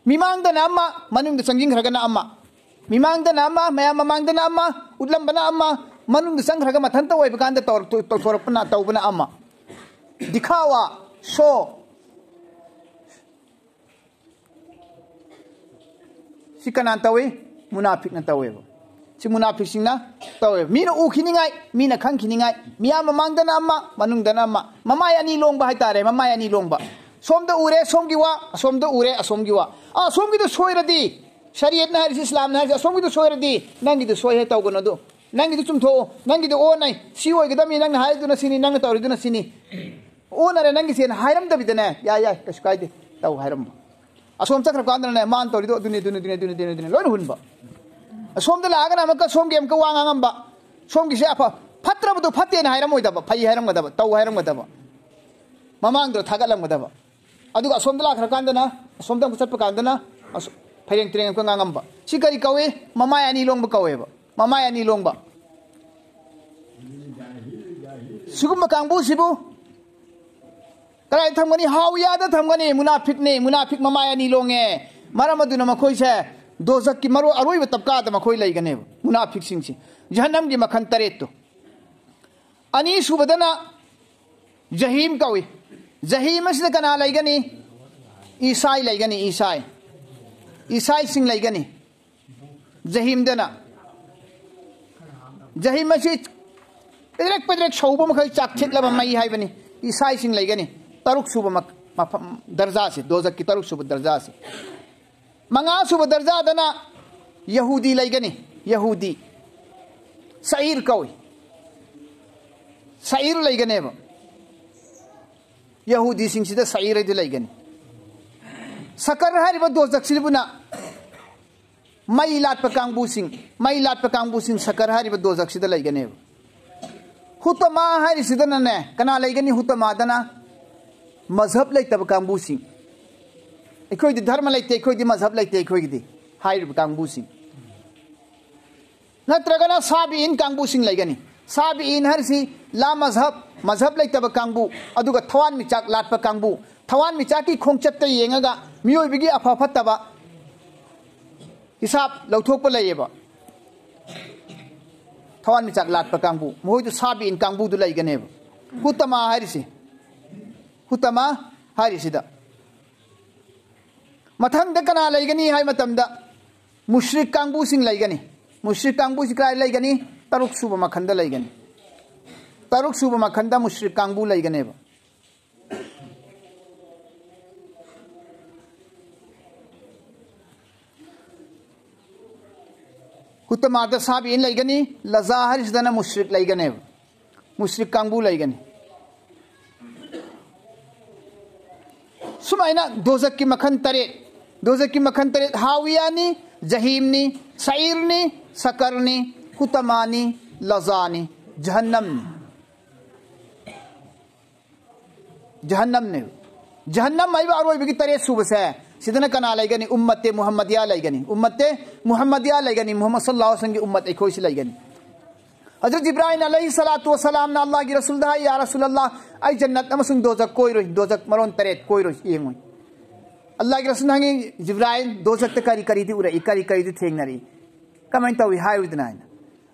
ꯃꯤꯃꯥꯡꯗꯅ ꯑꯃ, ꯃꯅꯨꯡꯗ ꯆꯪꯁꯤꯟꯈ꯭ꯔꯒꯅ ꯑꯃ꯫ ꯃꯤꯃꯥꯡꯗꯅ ꯑꯃ, ꯃꯌꯥꯝ ꯃꯃꯥꯡꯗꯅ ꯑꯃ, ꯎꯠꯂꯝꯕꯅ ꯑꯃ, ꯃꯅꯨꯡꯗ ꯆꯪꯈ꯭ꯔꯒ ꯃꯊꯟꯇ ꯑꯣꯏꯕ ꯀꯥꯟꯗ ꯇꯧꯔꯛ-, ꯇꯧꯊꯣꯔꯛꯄꯅ, ꯇꯧꯕꯅ ꯑꯃ꯫ ꯗꯤꯈꯥꯋꯥ, ꯁꯣ꯫ ꯁꯤ ꯀꯅꯥꯅ ꯇꯧꯏ? ꯃꯨꯅꯥꯐꯤꯛꯅ ꯇꯧꯋꯦꯕ꯫ ꯁꯤ ꯃꯨꯅꯥꯐꯤꯛꯁꯤꯡꯅ ꯇꯧꯋꯦꯕ꯫ ꯃꯤꯅ ꯎꯈꯤꯅꯤꯡꯉꯥꯏ, ꯃꯤꯅ ꯈꯪꯈꯤꯅꯤꯡꯉꯥꯏ, ꯃꯤꯌꯥꯝ ꯃꯃꯥꯡꯗꯅ ꯑꯃ, ꯃꯅꯨꯡꯗꯅ ꯑꯃ, ꯃꯃꯥꯏ ꯑꯅꯤ ꯂꯣꯡꯕ ꯍꯥꯏꯇꯥꯔꯦ, ꯃꯃꯥꯏ ꯑꯅꯤ ꯂꯣꯡꯕ꯫ ꯁꯣꯝꯗ ꯎꯔꯦ ꯁꯣꯝꯒꯤ ꯋꯥ, ꯑꯁꯣꯝꯗ ꯎꯔꯦ ꯑꯁꯣꯝꯒꯤ ꯋꯥ꯫ ꯑꯥ, ꯑꯁꯣꯝꯒꯤꯗꯣ ꯁꯣꯏꯔꯗꯤ, ꯁꯔꯤꯌꯠꯅ ꯍꯥꯏꯔꯤꯁꯤ, ꯏꯁꯂꯥꯝꯅ ꯍꯥꯏꯔꯤꯁꯤ, ꯑꯁꯣꯝꯒꯤꯗꯣ ꯁꯣꯏꯔꯗꯤ ꯅꯪꯒꯤꯗꯣ ꯁꯣꯏ ꯍꯦꯛ ꯇꯧꯒꯅꯨ꯫ ꯑꯗꯨ ꯅꯪꯒꯤꯗꯣ ꯆꯨꯝꯊꯣꯛꯑꯣ, ꯅꯪꯒꯤꯗꯣ ꯑꯣꯟꯅꯩ, ꯁꯤ ꯑꯣꯏꯒꯗꯕꯅꯤ, ꯅꯪꯅ ꯍꯥꯏꯔꯤꯗꯨꯅ ꯁꯤꯅꯤ, ꯅꯪꯅ ꯇꯧꯔꯤꯗꯨꯅ ꯁꯤꯅꯤ꯫ ꯑꯣꯟꯅꯔꯦ ꯅꯪꯒꯤꯁꯦꯅ ꯍꯥꯏꯔꯝꯗꯕꯤꯗꯅꯦ, "ꯌꯥꯏ, ꯌꯥꯏ, ꯀꯩꯁꯨ ꯀꯥꯏꯗꯦ, ꯇꯧ" ꯍꯥꯏꯔꯝꯕ꯫ ꯑꯁꯣꯝ ꯆꯠꯈ꯭ꯔꯀꯥꯟꯗꯅꯦ, ꯃꯥꯅ ꯇꯧꯔꯤꯗꯣ ꯑꯗꯨꯅꯤ, ꯑꯗꯨꯅꯤ, ꯑꯗꯨꯅꯤ, ꯑꯗꯨꯅꯤ, ꯑꯗꯨꯅꯤ, ꯑꯗꯨꯅꯤ, ꯂꯣꯏꯅ ꯍꯨꯟꯕ꯫ ꯑꯁꯣꯝꯗ ꯂꯥꯛꯑꯒꯅ ꯑꯃꯨꯛꯀ ꯁꯣꯝꯒꯤ ꯑꯃꯨꯛꯀ ꯋꯥ ꯉꯥꯡꯉꯝꯕ꯫ ꯁꯣꯝꯒꯤꯁꯦ ꯑꯐ-, ꯐꯠꯇ꯭ꯔꯕꯗꯣ ꯐꯠꯇꯦꯅ ꯍꯥꯏꯔꯝꯃꯣꯏꯗꯕ, ꯐꯩ ꯍꯥꯏꯔꯝꯒꯗꯕ, ꯇꯧ ꯍꯥꯏꯔꯝꯒꯗꯕ꯫ ꯃꯃꯥꯡꯗꯣ ꯊꯥꯒꯠꯂꯝꯒꯗꯕ꯫ ꯑꯗꯨꯒ ꯑꯁꯣꯝꯗ ꯂꯥꯛꯈ꯭ꯔꯀꯥꯟꯗꯅ, ꯑꯁꯣꯝꯗ ꯑꯃꯨꯛ ꯆꯠꯄ ꯀꯥꯟꯗꯅ, ꯑꯁ-, ꯐꯩꯔꯦꯡ ꯇꯨꯔꯦꯡ ꯑꯃꯨꯛꯀ ꯉꯥꯡꯉꯝꯕ꯫ ꯁꯤ ꯀꯔꯤ ꯀꯧꯏ? ꯃꯃꯥꯏ ꯑꯅꯤ ꯂꯣꯡꯕ ꯀꯧꯋꯦꯕ꯫ ꯃꯃꯥꯏ ꯑꯅꯤ ꯂꯣꯡꯕ꯫ ꯁꯤꯒꯨꯝꯕ ꯀꯥꯡꯕꯨꯁꯤꯕꯨ ꯀꯗꯥꯏꯗ ꯊꯝꯒꯅꯤ? ꯍꯥꯋꯤꯌꯥꯗ ꯊꯝꯒꯅꯤ꯫ ꯃꯨꯅꯥꯐꯤꯛꯅꯤ, ꯃꯨꯅꯥꯐꯤꯛ ꯃꯃꯥꯏ ꯑꯅꯤ ꯂꯣꯡꯉꯦ꯫ ꯃꯔꯝ ꯑꯗꯨꯅ ꯃꯈꯣꯏꯁꯦ ꯗꯣꯖꯛꯀꯤ ꯃꯔꯨ-, ꯑꯔꯣꯏꯕ ꯇꯞꯀꯥꯗ ꯃꯈꯣꯏ ꯂꯩꯒꯅꯦꯕ, ꯃꯨꯅꯥꯐꯤꯛꯁꯤꯡꯁꯤ꯫ ꯖꯍꯟꯅꯝꯒꯤ ꯃꯈꯜ ꯇꯔꯦꯠꯇꯨ꯫ ꯑꯅꯤꯁꯨꯕꯗꯅ ꯖꯍꯤꯝ ꯀꯧꯏ꯫ ꯖꯍꯤꯝ ꯑꯁꯤꯗ ꯀꯅꯥ ꯂꯩꯒꯅꯤ? ꯏꯁꯥꯏ ꯂꯩꯒꯅꯤ, ꯏꯁꯥꯏ꯫ ꯏꯁꯥꯏꯁꯤꯡ ꯂꯩꯒꯅꯤ꯫ ꯖꯍꯤꯝꯗꯅ, ꯖꯍꯤꯝ ꯑꯁꯤ ꯄꯦꯗ꯭ꯔꯦꯛ ꯄꯦꯗ꯭ꯔꯦꯛ ꯁꯧꯕ ꯃꯈꯩ ꯆꯥꯛꯊꯤꯠꯂꯕ ꯃꯩ ꯍꯥꯏꯕꯅꯤ꯫ ꯏꯁꯥꯏꯁꯤꯡ ꯂꯩꯒꯅꯤ꯫ ꯇꯔꯨꯛ ꯁꯨꯕ ꯃꯛ-, ꯃꯐꯝ, ꯗꯔꯖꯥꯁꯤ, ꯗꯣꯖꯛꯀꯤ ꯇꯔꯨꯛ ꯁꯨꯕ ꯗꯔꯖꯥꯁꯤ꯫ ꯃꯉꯥ ꯁꯨꯕ ꯗꯔꯖꯥꯗꯅ ꯌꯍꯨꯗꯤ ꯂꯩꯒꯅꯤ꯫ ꯌꯍꯨꯗꯤ꯫ ꯁꯏꯔ ꯀꯧꯏ꯫ ꯁꯏꯔ ꯂꯩꯒꯅꯦꯕ꯫ ꯌꯍꯨꯗꯤꯁꯤꯡꯁꯤꯗ ꯁꯏꯔ ꯍꯥꯏꯗꯨ ꯂꯩꯒꯅꯤ꯫ ꯁꯀꯔ ꯍꯥꯏꯔꯤꯕ ꯗꯣꯖꯛꯁꯤꯕꯨꯅ ꯃꯩ ꯂꯥꯠꯄ ꯀꯥꯡꯕꯨꯁꯤꯡ, ꯃꯩ ꯂꯥꯠꯄ ꯀꯥꯡꯕꯨꯁꯤꯡ ꯁꯀꯔ ꯍꯥꯏꯔꯤꯕ ꯗꯣꯖꯛꯁꯤꯗ ꯂꯩꯒꯅꯦꯕ꯫ ꯍꯨꯇꯃꯥ ꯍꯥꯏꯔꯤꯁꯤꯗꯅꯅꯦ, ꯀꯅꯥ ꯂꯩꯒꯅꯤ? ꯍꯨꯇꯃꯥꯗꯅ ꯃꯖꯍꯕ ꯂꯩꯇꯕ ꯀꯥꯡꯕꯨꯁꯤꯡ꯫ ꯑꯩꯈꯣꯏꯗꯤ ꯙꯔꯃ ꯂꯩꯇꯦ, ꯑꯩꯈꯣꯏꯗꯤ ꯃꯖꯍꯕ ꯂꯩꯇꯦ, ꯑꯩꯈꯣꯏꯒꯤꯗꯤ ꯍꯥꯏꯔꯤꯕ ꯀꯥꯡꯕꯨꯁꯤꯡ꯫ ꯅꯠꯇ꯭ꯔꯒꯅ ꯁꯥꯕꯤꯏꯟ ꯀꯥꯡꯕꯨꯁꯤꯡ ꯂꯩꯒꯅꯤ꯫ ꯁꯥꯕꯤꯏꯟ ꯍꯥꯏꯔꯤꯁꯤ ꯂꯥ ꯃꯖꯍꯕ, ꯃꯖꯍꯕ ꯂꯩꯇꯕ ꯀꯥꯡꯕꯨ, ꯑꯗꯨꯒ ꯊꯋꯥꯟꯃꯤꯆꯥꯛ ꯂꯥꯠꯄ ꯀꯥꯡꯕꯨ, ꯊꯋꯥꯟꯃꯤꯆꯥꯛꯀꯤ ꯈꯣꯡꯆꯠꯇ ꯌꯦꯡꯉꯒ ꯃꯤꯑꯣꯏꯕꯒꯤ ꯑꯐ ꯐꯠꯇꯕ ꯍꯤꯁꯥꯕ ꯂꯧꯊꯣꯛꯄ ꯂꯩꯌꯦꯕ꯫ ꯊꯋꯥꯟꯃꯤꯆꯥꯛ ꯂꯥꯠꯄ ꯀꯥꯡꯕꯨ, ꯃꯈꯣꯏꯗꯨ ꯁꯥꯕꯤꯏꯟ ꯀꯥꯡꯕꯨꯗꯨ ꯂꯩꯒꯅꯦꯕ꯫ ꯍꯨꯇꯃꯥ ꯍꯥꯏꯔꯤꯁꯤ, ꯍꯨꯇꯃꯥ ꯍꯥꯏꯔꯤꯁꯤꯗ꯫ ꯃꯊꯪꯗ ꯀꯅꯥ ꯂꯩꯒꯅꯤ ꯍꯥꯏ ꯃꯇꯝꯗ, ꯃꯨꯁ꯭ꯔꯤꯛ ꯀꯥꯡꯕꯨꯁꯤꯡ ꯂꯩꯒꯅꯤ꯫ ꯃꯨꯁ꯭ꯔꯤꯛ ꯀꯥꯡꯕꯨꯁꯤ ꯀꯗꯥꯏ ꯂꯩꯒꯅꯤ? ꯇꯔꯨꯛ ꯁꯨꯕ ꯃꯈꯟꯗ ꯂꯩꯒꯅꯤ꯫ ꯇꯔꯨꯛ ꯁꯨꯕ ꯃꯈꯟꯗ ꯃꯨꯁ꯭ꯔꯤꯛ ꯀꯥꯡꯕꯨ ꯂꯩꯒꯅꯦꯕ꯫ ꯍꯨꯇꯃꯥꯗ ꯁꯥꯕꯤꯏꯟ ꯂꯩꯒꯅꯤ, ꯂꯖꯥ ꯍꯥꯏꯔꯤꯁꯤꯗꯅ ꯃꯨꯁ꯭ꯔꯤꯛ ꯂꯩꯒꯅꯦꯕ, ꯃꯨꯁ꯭ꯔꯤꯛ ꯀꯥꯡꯕꯨ ꯂꯩꯒꯅꯤ꯫ ꯁꯨꯃꯥꯏꯅ ꯗꯣꯖꯛꯀꯤ ꯃꯈꯜ ꯇꯔꯦꯠ, ꯗꯣꯖꯛꯀꯤ ꯃꯈꯜ ꯇꯔꯦꯠ: ꯍꯥꯋꯤꯌꯥꯅꯤ, ꯖꯍꯤꯝꯅꯤ, ꯁꯏꯔꯅꯤ, ꯁꯀꯔꯅꯤ, ꯍꯨꯇꯃꯥꯅꯤ, ꯂꯖꯥꯅꯤ, ꯖꯍꯟꯅꯝꯅꯤ꯫ ꯖꯍꯟꯅꯝꯅꯦꯕ꯫ ꯖꯍꯟꯅꯝ ꯍꯥꯏꯕ ꯑꯔꯣꯏꯕꯒꯤ ꯇꯔꯦꯠ ꯁꯨꯕꯁꯦ, ꯁꯤꯗꯅ ꯀꯅꯥ ꯂꯩꯒꯅꯤ? ꯎꯝꯃꯠꯇꯦ ꯃꯨꯍꯝꯃꯗꯤꯌꯥ ꯂꯩꯒꯅꯤ꯫ ꯎꯝꯃꯠꯇꯦ ꯃꯨꯍꯝꯃꯗꯤꯌꯥ ꯂꯩꯒꯅꯤ꯫ ꯃꯨꯍꯝꯃꯗ ꯁꯜꯂꯜꯂꯥꯍꯨ ꯑꯂꯥꯏꯍꯤ ꯋꯥꯁꯜꯂꯝꯒꯤ ꯎꯝꯃꯠ ꯑꯩꯈꯣꯏꯁꯤ ꯂꯩꯒꯅꯤ꯫ ꯍꯖꯔꯠ ꯖꯤꯕ꯭ꯔꯥꯏꯜ ꯑꯂꯩꯍꯤ ꯁꯂꯥꯇꯨ ꯋꯁꯂꯥꯝꯅ ꯑꯜꯂꯥꯍꯒꯤ ꯔꯁꯨꯜꯗ ꯍꯥꯏ, "ꯌꯥ ꯔꯁꯨꯜ ꯑꯜꯂꯥꯍ, ꯑꯩ ꯖꯟꯅꯠ ꯑꯃꯁꯨꯡ ꯗꯣꯖꯛ ꯀꯣꯏꯔꯣꯏ, ꯗꯣꯖꯛ ꯃꯔꯣꯟ ꯇꯔꯦꯠ ꯀꯣꯏꯔꯣꯏ, ꯌꯦꯡꯉꯣꯏ"꯫ ꯑꯜꯂꯥꯍꯒꯤ ꯔꯁꯨꯜꯅ ꯍꯪꯉꯤ, "ꯖꯤꯕ꯭ꯔꯥꯏꯜ, ꯗꯣꯖꯛꯇ ꯀꯔꯤ ꯀꯔꯤꯗꯤ ꯎꯔꯛꯏ, ꯀꯔꯤ ꯀꯔꯤꯗꯤ ꯊꯦꯡꯅꯔꯛꯏ, ꯀꯃꯥꯏꯅ ꯇꯧꯏ?" ꯍꯥꯏꯌꯨꯗꯅ ꯍꯥꯏꯅ꯫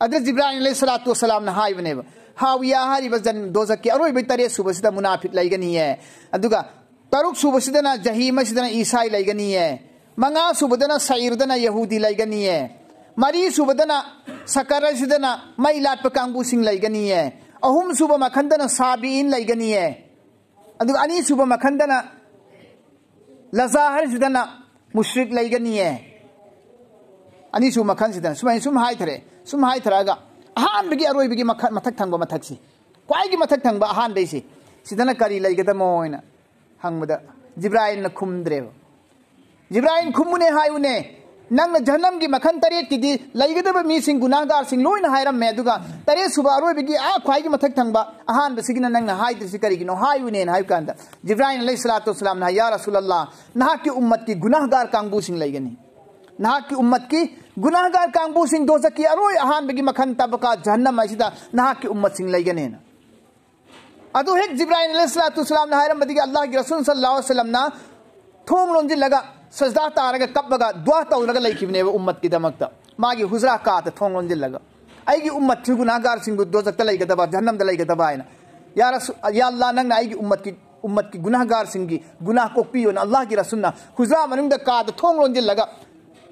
ꯑꯗꯨꯗ ꯖꯤꯕ꯭ꯔꯥꯏꯜ ꯑꯂꯩꯍꯤ ꯁꯂꯥꯇꯨ ꯋꯁꯂꯥꯝꯅ ꯍꯥꯏꯕꯅꯦꯕ, ꯍꯥꯋꯤꯌꯥ ꯍꯥꯏꯔꯤꯕ ꯖꯟ-, ꯗꯣꯖꯛꯀꯤ ꯑꯔꯣꯏꯕ ꯇꯔꯦꯠ ꯁꯨꯕꯁꯤꯗ ꯃꯨꯅꯥꯐꯤꯛ ꯂꯩꯒꯅꯤꯌꯦ, ꯑꯗꯨꯒ ꯇꯔꯨꯛ ꯁꯨꯕꯁꯤꯗꯅ ꯖꯍꯤꯝ ꯑꯁꯤꯗꯅ ꯏꯁꯥꯏ ꯂꯩꯒꯅꯤꯌꯦ꯫ ꯃꯉꯥ ꯁꯨꯕꯗꯅ ꯁꯏꯔꯗꯅ ꯌꯍꯨꯗꯤ ꯂꯩꯒꯅꯤꯌꯦ꯫ ꯃꯔꯤ ꯁꯨꯕꯗꯅ ꯁꯀꯔ ꯑꯁꯤꯗꯅ ꯃꯩ ꯂꯥꯠꯄ ꯀꯥꯡꯕꯨꯁꯤꯡ ꯂꯩꯒꯅꯤꯌꯦ꯫ ꯑꯍꯨꯝ ꯁꯨꯕ ꯃꯈꯟꯗꯅ ꯁꯥꯕꯤꯏꯟ ꯂꯩꯒꯅꯤꯌꯦ꯫ ꯑꯗꯨꯒ ꯑꯅꯤ ꯁꯨꯕ ꯃꯈꯟꯗꯅ ꯂꯖꯥ ꯍꯥꯏꯔꯤꯁꯤꯗꯅ ꯃꯨꯁ꯭ꯔꯤꯛ ꯂꯩꯒꯅꯤꯌꯦ꯫ ꯑꯅꯤꯁꯨꯕ ꯃꯈꯜꯁꯤꯗꯅ ꯁꯨꯃꯥꯏꯅ ꯁꯨꯝ ꯍꯥꯏꯊꯔꯦ꯫ ꯁꯨꯝ ꯍꯥꯏꯊꯔꯛꯑꯒ ꯑꯍꯥꯟꯕꯒꯤ ꯑꯔꯣꯏꯕꯒꯤ ꯃꯈꯜ, ꯃꯊꯛ ꯊꯪꯕ ꯃꯊꯛꯁꯤ, ꯈ꯭ꯋꯥꯏꯒꯤ ꯃꯊꯛ ꯊꯪꯕ ꯑꯍꯥꯟꯕꯩꯁꯤ, ꯁꯤꯗꯅ ꯀꯔꯤ ꯂꯩꯒꯗꯃꯣ ꯍꯥꯏꯅ ꯍꯪꯕꯗ ꯖꯤꯕ꯭ꯔꯥꯏꯜꯅ ꯈꯨꯝꯗ꯭ꯔꯦꯕ꯫ ꯖꯤꯕ꯭ꯔꯥꯏꯜ, ꯈꯨꯝꯃꯨꯅꯦ, ꯍꯥꯏꯌꯨꯅꯦ, ꯅꯪꯅ ꯖꯍꯟꯅꯝꯒꯤ ꯃꯈꯜ ꯇꯔꯦꯠꯀꯤꯗꯤ ꯂꯩꯒꯗꯕ ꯃꯤꯁꯤꯡ ꯒꯨꯅꯥꯍꯒꯥꯔꯁꯤꯡ ꯂꯣꯏꯅ ꯍꯥꯏꯔꯝꯃꯦ, ꯑꯗꯨꯒ ꯇꯔꯦꯠ ꯁꯨꯕ ꯑꯔꯣꯏꯕꯒꯤ ꯑꯥ ꯈ꯭ꯋꯥꯏꯒꯤ ꯃꯊꯛ ꯊꯪꯕ ꯑꯍꯥꯟꯕꯁꯤꯒꯤꯅ ꯅꯪꯅ ꯍꯥꯏꯗ꯭ꯔꯤꯁꯤ ꯀꯔꯤꯒꯤꯅꯣ ꯍꯥꯏꯌꯨꯅꯦꯅ ꯍꯥꯏꯕ ꯀꯥꯟꯗ ꯖꯤꯕ꯭ꯔꯥꯏꯜ ꯑꯂꯩꯍꯤ ꯁꯂꯥꯇꯨ ꯋꯁꯁꯂꯥꯝꯅ ꯍꯥꯏ, "ꯌꯥ ꯔꯁꯨꯂꯜꯂꯥꯍ, ꯅꯍꯥꯛꯀꯤ ꯎꯝꯃꯠꯀꯤ ꯒꯨꯅꯥꯍꯒꯥꯔ ꯀꯥꯡꯕꯨꯁꯤꯡ ꯂꯩꯒꯅꯤ꯫ ꯅꯍꯥꯛꯀꯤ ꯎꯝꯃꯠꯀꯤ ꯒꯨꯅꯥꯍꯒꯥꯔ ꯀꯥꯡꯕꯨꯁꯤꯡ ꯗꯣꯖꯛꯀꯤ ꯑꯔꯣꯏ ꯑꯍꯥꯟꯕꯒꯤ ꯃꯈꯜ ꯇꯕꯀꯥ ꯖꯍꯟꯅꯝ ꯑꯁꯤꯗ ꯅꯍꯥꯛꯀꯤ ꯎꯝꯃꯠꯁꯤꯡ ꯂꯩꯒꯅꯤꯅ"꯫ ꯑꯗꯨ ꯍꯦꯛ ꯖꯤꯕ꯭ꯔꯥꯏꯜ ꯑꯂꯩꯍꯤ ꯁꯂꯥꯇꯨ ꯋꯁꯁꯂꯥꯝꯅ ꯍꯥꯏꯔꯝꯕꯗꯒꯤ ꯑꯜꯂꯥꯍꯒꯤ ꯔꯁꯨꯜ ꯁꯜꯂꯜꯂꯥꯍꯨ ꯑꯂꯩꯍꯤ ꯋꯁꯜꯂꯝꯅ ꯊꯣꯡ ꯂꯣꯟꯁꯤꯜꯂꯒ ꯁꯖꯗꯥ ꯇꯥꯔꯒ ꯀꯞꯄꯒ ꯗꯨꯋꯥ ꯇꯧꯔꯒ ꯂꯩꯈꯤꯕꯅꯦꯕ ꯎꯝꯃꯠꯀꯤꯗꯃꯛꯇ꯫ ꯃꯥꯒꯤ ꯍꯨꯖ꯭ꯔꯥ ꯀꯥꯗ ꯊꯣꯡ ꯂꯣꯟꯁꯤꯜꯂꯒ, "ꯑꯩꯒꯤ ꯎꯝꯃꯠꯁꯨ ꯒꯨꯅꯥꯍꯒꯥꯔꯁꯤꯡꯕꯨ ꯗꯣꯖꯛꯇ ꯂꯩꯒꯗꯕ, ꯖꯍꯟꯅꯝꯗ ꯂꯩꯒꯗꯕ" ꯍꯥꯏꯅ꯫ "ꯌꯥ ꯔꯁꯨ-, ꯌꯥ ꯑꯜꯂꯥꯍ, ꯅꯪꯅ ꯑꯩꯒꯤ ꯎꯝꯃꯠꯀꯤ, ꯎꯝꯃꯠꯀꯤ ꯒꯨꯅꯥꯍꯒꯥꯔꯁꯤꯡꯒꯤ ꯒꯨꯅꯥꯍ ꯀꯣꯛꯄꯤꯌꯣꯅ" ꯑꯜꯂꯥꯍꯒꯤ ꯔꯁꯨꯜꯅ ꯍꯨꯖ꯭ꯔꯥ ꯃꯅꯨꯡꯗ ꯀꯥꯗ ꯊꯣꯡ ꯂꯣꯟꯁꯤꯜꯂꯒ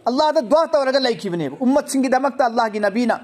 ꯑꯜꯂꯥꯍꯗ ꯗꯨꯋꯥ ꯇꯧꯔꯒ ꯂꯩꯈꯤꯕꯅꯦꯕ ꯎꯝꯃꯠꯁꯤꯡꯒꯤꯗꯃꯛꯇ ꯑꯜꯂꯥꯍꯒꯤ ꯅꯕꯤꯅ꯫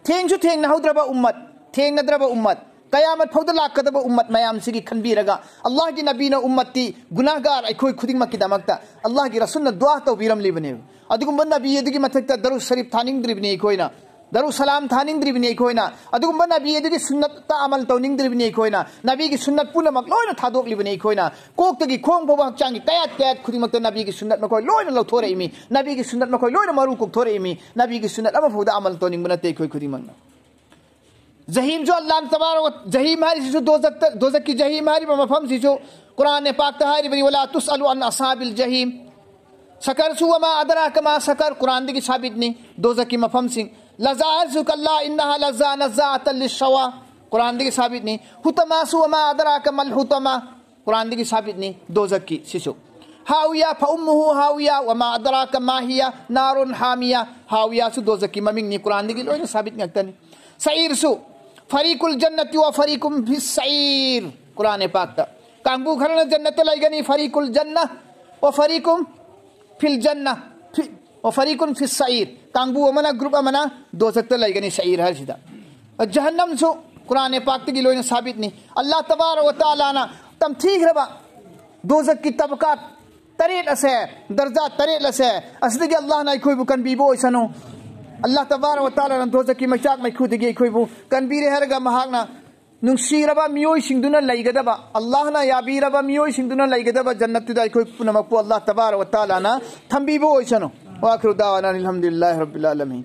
ꯊꯦꯡꯁꯨ ꯊꯦꯡꯅꯍꯧꯗ꯭ꯔꯕ ꯎꯝꯃꯠ, ꯊꯦꯡꯅꯗ꯭ꯔꯕ ꯎꯝꯃꯠ, ꯀꯌꯥꯃꯠ ꯐꯥꯎꯗ ꯂꯥꯛꯀꯗꯕ ꯎꯝꯃꯠ ꯃꯌꯥꯝꯁꯤꯒꯤ ꯈꯟꯕꯤꯔꯒ ꯑꯜꯂꯥꯍꯒꯤ ꯅꯕꯤꯅ ꯎꯝꯃꯠꯇꯤ ꯒꯨꯅꯥꯍꯒꯥꯔ ꯑꯩꯈꯣꯏ ꯈꯨꯗꯤꯡꯃꯛꯀꯤꯗꯃꯛꯇ ꯑꯜꯂꯥꯍꯒꯤ ꯔꯁꯨꯜꯅ ꯗꯨꯋꯥ ꯇꯧꯕꯤꯔꯝꯂꯤꯕꯅꯦꯕ꯫ ꯑꯗꯨꯒꯨꯝꯕ ꯅꯕꯤ ꯑꯗꯨꯒꯤ ꯃꯊꯛꯇ ꯗꯔꯨ ꯁꯔꯤꯐ ꯊꯥꯅꯤꯡꯗ꯭ꯔꯤꯕꯅꯤ ꯑꯩꯈꯣꯏꯅ, ꯗꯔꯨ ꯁꯂꯥꯝ ꯊꯥꯅꯤꯡꯗ꯭ꯔꯤꯕꯅꯤ ꯑꯩꯈꯣꯏꯅ꯫ ꯑꯗꯨꯒꯨꯝꯕ ꯅꯕꯤ ꯑꯗꯨꯒꯤ ꯁꯨꯟꯅꯠꯇ ꯑꯃꯜ ꯇꯧꯅꯤꯡꯗ꯭ꯔꯤꯕꯅꯤ ꯑꯩꯈꯣꯏꯅ꯫ ꯅꯕꯤꯒꯤ ꯁꯨꯟꯅꯠ ꯄꯨꯝꯅꯃꯛ ꯂꯣꯏꯅ ꯊꯥꯗꯣꯛꯂꯤꯕꯅꯤ ꯑꯩꯈꯣꯏꯅ꯫ ꯀꯣꯛꯇꯒꯤ ꯈꯣꯡ ꯐꯥꯎꯕ ꯍꯛꯆꯥꯡꯒꯤ ꯀꯌꯥꯠ ꯀꯌꯥꯠ ꯈꯨꯗꯤꯡꯃꯛꯇ ꯅꯕꯤꯒꯤ ꯁꯨꯟꯅꯠ ꯃꯈꯣꯏ ꯂꯣꯏꯅ ꯂꯧꯊꯣꯔꯛꯏꯃꯤ, ꯅꯕꯤꯒꯤ ꯁꯨꯟꯅꯠ ꯃꯈꯣꯏ ꯂꯣꯏꯅ ꯃꯔꯨ ꯀꯣꯛꯊꯣꯔꯛꯏꯃꯤ, ꯅꯕꯤꯒꯤ ꯁꯨꯟꯅꯠ ꯑꯃꯐꯥꯎꯗ ꯑꯃꯜ ꯇꯧꯅꯤꯡꯕ ꯅꯠꯇꯦ ꯑꯩꯈꯣꯏ ꯈꯨꯗꯤꯡꯃꯛꯅ꯫ ꯖꯍꯤꯝꯁꯨ ꯑꯜꯂꯥꯍ ꯇꯕꯥꯔꯛ ꯋ-, ꯖꯍꯤꯝ ꯍꯥꯏꯔꯤꯁꯤꯁꯨ ꯗꯣꯖꯛꯇ, ꯗꯣꯖꯛꯀꯤ ꯖꯍꯤꯝ ꯍꯥꯏꯔꯤꯕ ꯃꯐꯝꯁꯤꯁꯨ ꯀꯨꯔꯥꯟ ꯄꯥꯛꯇ ꯍꯥꯏꯔꯤꯕꯅꯤ, "ꯋꯂꯥ ꯇꯨꯁꯑꯂꯨ ꯑꯟ ꯑꯁꯍꯥꯕꯤꯜ ꯖꯍꯤꯝ"꯫ ꯁꯀꯔꯁꯨ "ꯋꯃꯥ ꯑꯗꯔꯥꯀ ꯃꯥ ꯁꯀꯔ", ꯀꯨꯔꯥꯟꯗꯒꯤ ꯁꯥꯕꯤꯠꯅꯤ ꯗꯣꯖꯛꯀꯤ ꯃꯐꯝꯁꯤꯡ꯫ ꯂꯖꯥ ꯍꯥꯏꯔꯤꯁꯨ "ꯀꯜꯂꯥ ꯏꯟꯅꯍꯥ ꯂꯖꯥ ꯅꯖꯥꯑꯇꯜ ꯂꯤꯁꯍꯋꯥ", ꯀꯨꯔꯥꯟꯗꯒꯤ ꯁꯥꯕꯤꯠꯅꯤ꯫ ꯍꯨꯇꯃꯥꯁꯨ "ꯋꯃꯥ ꯑꯗꯔꯥꯀ ꯃꯜ ꯍꯨꯇꯃꯥ", ꯀꯨꯔꯥꯟꯗꯒꯤ ꯁꯥꯕꯤꯠꯅꯤ ꯗꯣꯖꯛꯀꯤ ꯁꯤꯁꯨ꯫ "ꯍꯥꯋꯤꯌꯥ ꯐꯎꯝꯃꯨꯍꯨ ꯍꯥꯋꯤꯌꯥ ꯋꯃꯥ ꯑꯗꯔꯥꯀ ꯃꯥ ꯍꯤꯌꯥ ꯅꯥꯔꯨꯟ ꯍꯥꯃꯤꯌꯥ", ꯍꯥꯋꯤꯌꯥꯁꯨ ꯗꯣꯖꯛꯀꯤ ꯃꯃꯤꯡꯅꯤ, ꯀꯨꯔꯥꯟꯗꯒꯤ ꯂꯣꯏꯅ ꯁꯥꯕꯤꯠ ꯉꯥꯛꯇꯅꯤ꯫ ꯁꯏꯔꯁꯨ "ꯐꯔꯤꯀꯨꯜ ꯖꯟꯅꯇꯤ ꯋ ꯐꯔꯤꯀꯨꯝ ꯐꯤꯁ ꯁꯏꯔ", ꯀꯨꯔꯥꯟ ꯄꯥꯛꯇ꯫ ꯀꯥꯡꯕꯨ ꯈꯔꯅ ꯖꯟꯅꯠꯇ ꯂꯩꯒꯅꯤ, ꯐꯔꯤꯀꯨꯜ ꯖꯟꯅ, ꯋꯥ ꯐꯔꯤꯀꯨꯝ ꯐꯤꯜ ꯖꯟꯅ, ꯐꯤ-, ꯋꯥ ꯐꯔꯤꯀꯨꯝ ꯐꯤꯁ ꯁꯥꯏꯔ꯫ ꯀꯥꯡꯕꯨ ꯑꯃꯅ, ꯒ꯭ꯔꯨꯞ ꯑꯃꯅ ꯗꯣꯖꯛꯇ ꯂꯩꯒꯅꯤ, ꯁꯥꯏꯔ ꯍꯥꯏꯁꯤꯗ꯫ ꯖꯍꯟꯅꯝꯁꯨ ꯀꯨꯔꯥꯟ ꯄꯥꯛꯇꯒꯤ ꯂꯣꯏꯅ ꯁꯥꯕꯤꯠꯅꯤ꯫ ꯑꯜꯂꯥꯍ ꯇꯕꯥꯔꯛ ꯋ ꯇꯥꯂꯥꯅ ꯇꯝꯊꯤꯈ꯭ꯔꯕ ꯗꯣꯖꯛꯀꯤ ꯇꯕꯀꯥꯠ ꯇꯔꯦꯠ ꯑꯁꯦ, ꯗꯔꯖꯥ ꯇꯔꯦꯠ ꯑꯁꯦ, ꯑꯁꯤꯗꯒꯤ ꯑꯜꯂꯥꯍꯅ ꯑꯩꯈꯣꯏꯕꯨ ꯀꯟꯕꯤꯕ ꯑꯣꯏꯁꯅꯨ꯫ ꯑꯜꯂꯥꯍ ꯇꯕꯥꯔꯛ ꯋ ꯇꯥꯂꯥꯅ ꯗꯣꯖꯛꯀꯤ ꯃꯩꯆꯥꯛ ꯃꯩꯈꯨꯗꯒꯤ ꯑꯩꯈꯣꯏꯕꯨ ꯀꯟꯕꯤꯔꯦ ꯍꯥꯏꯔꯒ ꯃꯍꯥꯛꯅ ꯅꯨꯡꯁꯤꯔꯕ ꯃꯤꯑꯣꯏꯁꯤꯡꯗꯨꯅ ꯂꯩꯒꯗꯕ, ꯑꯜꯂꯥꯍꯅ ꯌꯥꯕꯤꯔꯕ ꯃꯤꯑꯣꯏꯁꯤꯡꯗꯨꯅ ꯂꯩꯒꯗꯕ ꯖꯟꯅꯠꯇꯨꯗ ꯑꯩꯈꯣꯏ ꯄꯨꯝꯅꯃꯛꯄꯨ ꯑꯜꯂꯥꯍ ꯇꯕꯥꯔꯛ ꯋ ꯇꯥꯂꯥꯅ ꯊꯝꯕꯤꯕ ꯑꯣꯏꯁꯅꯨ꯫ ꯋꯥꯈꯤꯔꯨ ꯗꯥꯋꯥꯅ ꯑꯜꯍꯝꯗꯨꯂꯤꯜꯂꯥꯍꯤ ꯔꯕꯤꯜ ꯑꯥꯂꯃꯤꯟ꯫